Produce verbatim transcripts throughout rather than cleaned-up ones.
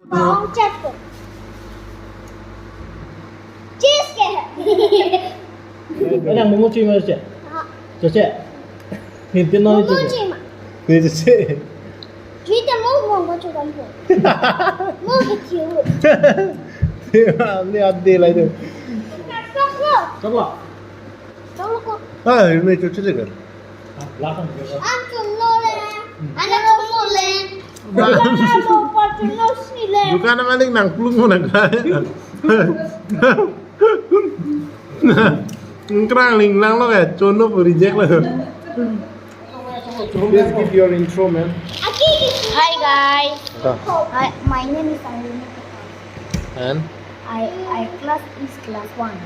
Bong chat ko. Cheese ke. Anang momo chui ma che? Ha. Cho che. Hintin non momo chui ma. Ni cho che. Chui ta mo mo mo chu kan po. Mo ke thiu. Ni ade lai do. Sok lo. Sok lo. Sok lo ko. Ah, ini cho che kan. An chunlo le. An chunlo le. An chunlo si le. Dukan malik nangplung mo nang kai. Nangkrang ling lang lo ya, chunlo pu reject lo. Please give your intro, man. Hi guys. Ah. Hi, my name is Angelina. And? I, I class is class one.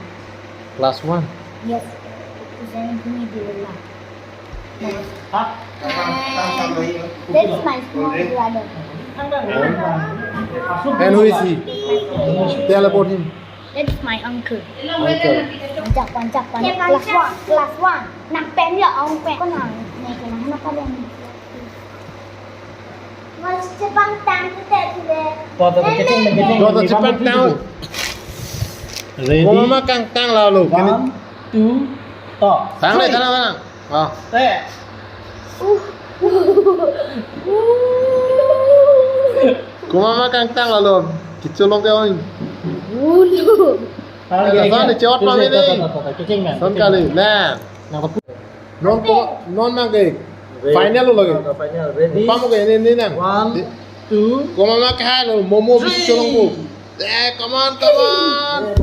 Class one? Yes. It's an intermediate level. And that's my small brother. And who is he? Tell about him. That's my uncle. Uncle. Pancak, pancak, pancak. Class one, class one. Nang pen ya, ang pen. Ko nang, nang pen, nang pen. Mas chepangtang kita tu deh. Tuh, tuh, tuh, kecil, kecil. Tuh, tuh, chepangtang. Ready? Mama kangtang lalu. One, two, talk. Tang deh, three. Tang, tang. Ah. Teh. Uh. Ko mama kangtang lalu. Kecil lo ke oi. Ulu. Tang, ada teh, son teh. Deh, cewek. Tuh, pamit tuh, nih. Tuh, tuh, tuh, kecil, man. Son kecil, kali. Nah. Nang kapu- Non ko, non nang ke. Ready. Final lo lagi. Final. Ready? Pamo ke ini, ini nang. One, two, ko mama ke hai lo, momo three. Bisi cholong ko. Eh, come on, come on.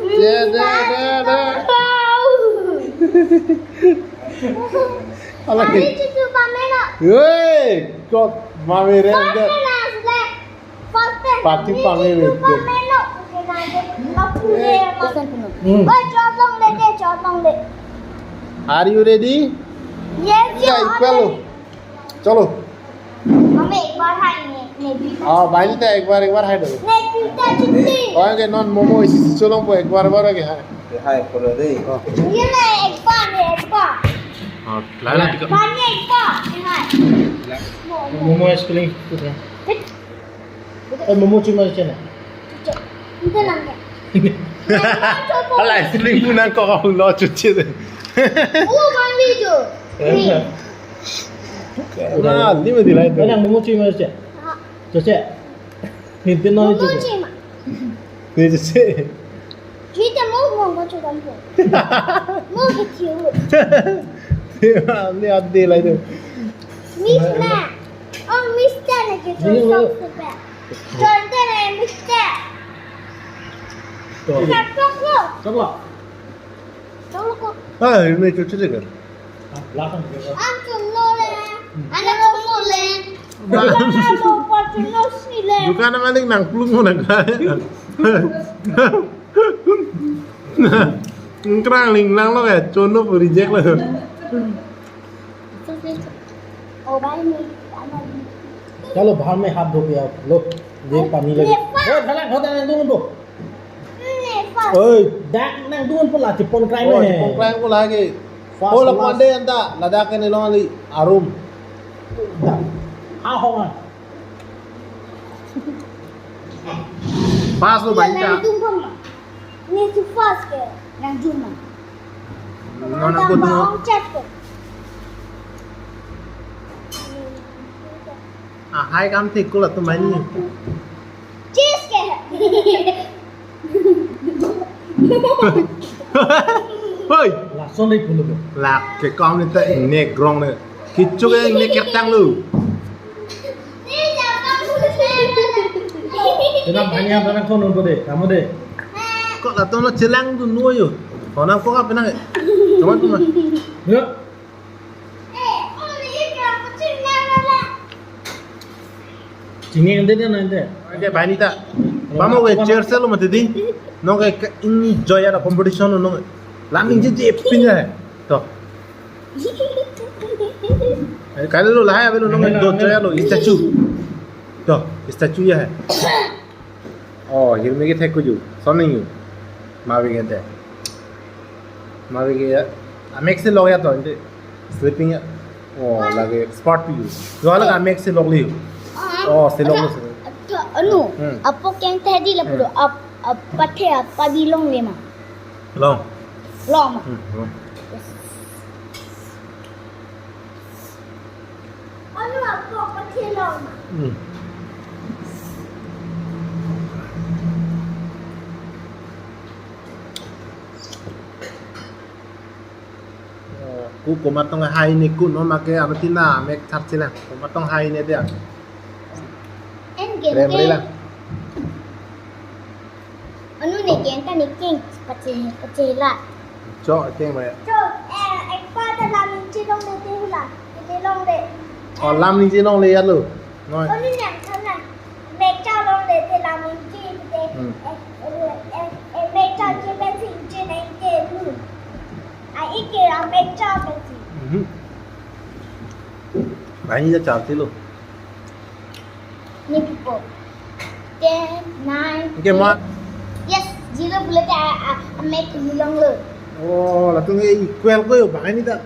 Deh, deh, deh, deh. Wow. Ala ke. Mami cucu pamelo. Woi, kok mami re. Pamelo, selek. Pati pame. Hmm. Oi, chotong deh, chotong deh. Are you ready? Yes, yes, yeah, I'm ready. Chalo. Mami, ek bar hai ne, ne bhi. Ah, bhai, ta ek bar, ek bar hai do. Ne bhi ta chutti. Oi, ke non momo isi cholong po ek bar bar ke hai. Hai, pura deh. Oh. Ye le, ek bar ne, ek bar. Ah, la la. Bar ne, ek bar. Ye hai. Momo ice cream. Eh, momo chui ma che na. Hala, ice cream pu nang kok lo chuche de. Oh, mami jo. Na, ni me dilai de. Anang momo chui ma che. Ha. Cho che. Hintin non momo chui ma. Ni cho che. Chui ta mo mo mo chu kan po. Mo ke thiu. Ni ade lai do. Mister. Oh, Mister lagi tu sok super. Contoh na Mister. Tuh. Sok sok lo. Sok lo. Sok lo ko. Ah, ini cuci deh kan. An chunlo le. An chunlo le. An chunlo le. Dukan malik nangplung mo nang kai. Nangkrang ling lang lo ya, chunlo pu reject lo. ओ भाई, मैं खाना भी चलो, बाहर में हाथ धो के आओ। लो, ये पानी लगे। ये पा- ए, थला, थला, थला, थला, थला। Oi, dak nangdun pula chipon krai. Oh, me. Chipon krai pula ke. Fast, oh, la fast. Pande anta, ladak ke nelong ali arum. Dak. Ah, ho, ah. Fast lo, bhai, ta. Nangdun pun ma. Ni tu fast ke, nangdun ma. Non, non, nangdun ma. Bang chat ko. Ah, hai kam thik ko latum mani. Cheese ke. Hoi. Lason dei pulu ke. Lak ke kam ni ta ne grong ne. Kichuk ne kertang lo. Kenam hanya barang kono bo de, kamu de. Ko latum lo chelang dun noi yo. Ko nang ko ka penang. Kamu tu mah. Ya. Chini ande de na ande. Oke, bhai ni ta. Pamo ke chair se lo mati di. Nonke ke ini joya na competition nonke. Laming je je pin hai. To. Eh, kali lo lahai abelo nonke do joya lo statue. To, statue ya hai. Oh, hirmi ke thek kuju. Soning yu. Mawi gente. Mawi ke ya. Amek se log ya to, inte. Sleeping ya. Oh, lagi expert yu. Yo lagi amek se log liu. Oh, silong lo, silong. Anu, hmm, apok keng tadi lapu do, hmm, ap, ap, pathe apa bilong le ma? Long. Long ma? Hmm, long. Yes. Anu apok pathe long ma? Hmm. Ku komat tong hai ne kun no make anu tina mek thar chilang. Komat tong hai ne dia. En gen rem ke. Rela. Anu ne gen ta ne keng pache pache la. Cho keng ba ya. Cho, eh, ek pa ta lam ningje longle te hula. Te longle. Oh, lam ningje longle ya lo. Noi. Anu ne ang thana. Mek cha longle te lam ningje te. Hmm. Eh, eh, eh, eh, mek cha ke pen sing je nang ke lu. A ik ke a mek cha pen sing. Mhm. Banghini ta char ti lo. Ni pipo. Ten, nine, okay, ma. Eight. Yes, zero pulote a, a, a mek lu longlo. Oh, latum ke equal ko yo, banghini ta.